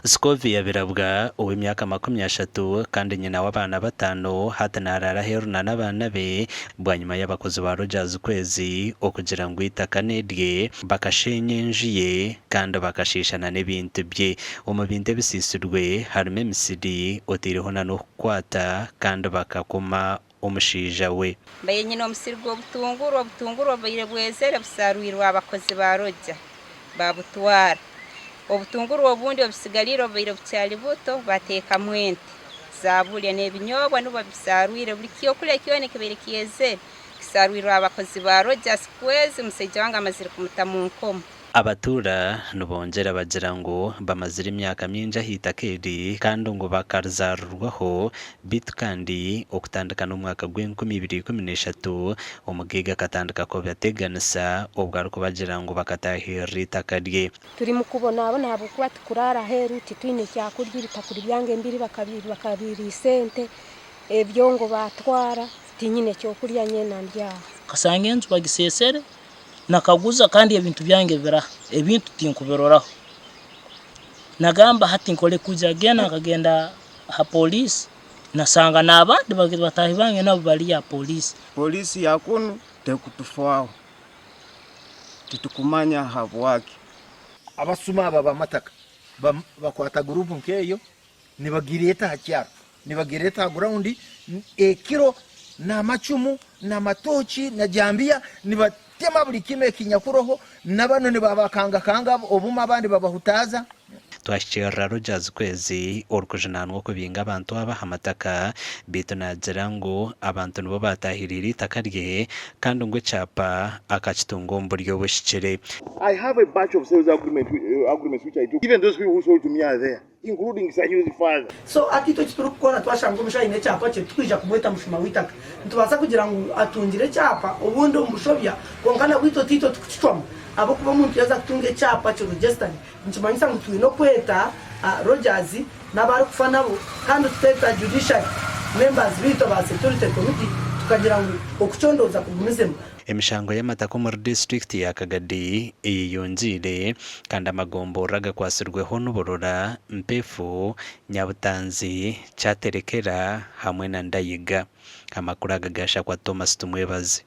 Scovia Birabwa ow'emyaka 30 kandi nyina w'abaana bataano hati naraara aheeru na n'abaana be bwanyima y'abakozi ba Rogers Kwezi okugira ngu eitaka n'erye bakasheenya enju ye kandi bakashiisha na n'ebintu bye. Omu bintu ebisiisirwe harimu emisiri oteireho na n'okukwata kandi bakakoma omushaija we. Mbaire nyine omusiri gw'obutunguru, obutunguru obubaire bwezere busarwirwe abakozi ba Roja babutwara. Obutunguru obundi obusigariire obubaire bukyali buto bateekamu ente zaburya n'ebinyobwa nibwo babisarwire. Buri kyokurya kyona ekibaire kyezere kisarwirwe abakozi ba Rogers Kwezi omusaija wange amazire kumuta mu nkomo. Abatuura nibongyera bagira ngu bamazire emyaka mingi aha itaka eri kandi ngu bakarizaarirwaho beitu kandi okutandika n'omwaka gw'enkumi ibiri ikumi n'eshatu omugaiga akatandika kubateganisa obwo arikubagira ngu bakataahirira eitaka rye. Turi mu kubonabona ahabw'okuba tikuraara aheeru, titwine kyakurya, ebitakuri byange mbiri bakabiriisa ente, ebyongo baatwara, tinyine kyokurya nyeena ndi aha. Nkasanga enju bagiseesere nakaguza kandi ebintu byange biraha, ebintu tinkubiroraho. Nagamba hati nkole kwija genda nkagenda ha poliisi nasanga n'abandi bataahi bange nabo bali ha poliisi. Poliisi ya kunu tekutufaaho, titukumanya habwaki. Abasuma aba ab'amataka bakwata guruupu nk'eyo nibagireeta aha kyaro, nibagireeta aha gurawundi ekiro n'amacumu n'amatooki na jambiya nibatema buri kimwe ekinyakuroho na banu nibabakangakanga obumwe abandi babahutaaza. Twahikirira Rogers Kwezi orikujunaanwa okubinga abantu aba aha mataka beitu naagira ngu abantu nibo baataahiriire eitaka rye kandi ngu ekyapa akakitunga omu buryo obuhikire. I have a batch of sales agreement, agreements which I took. Even those people who sold to me are there, including Sanyu's father. So hati itwe eki turikukora twashanga omushaija aine ekyapa kye titwija kumweta mushuma w'eitaka. Nitubaasa kugira ngu atungire ekyapa obundi omu bushobya kwonka nabwo itwe tiitwe turikukicwamu ahabw'okuba omuntu yaaza kutunga ekyapa ki registered nikimanyisa ngu twine okweta Rogers n'abu arikufa nabo kandi tukeeta judiciary members baitu aba security committee tukagira ngu okucondooza kugumizemu. Emishango y'amataka omuri disiturikiti ya Kagadi eyeyongyeire kandi amagomborora agakwatsirweho ni Burora, Mpefu, Nyabutanzi, Kyaterekera hamwe na Ndayiga. Amakuru aga gashakwa Thomas Tumwebaze.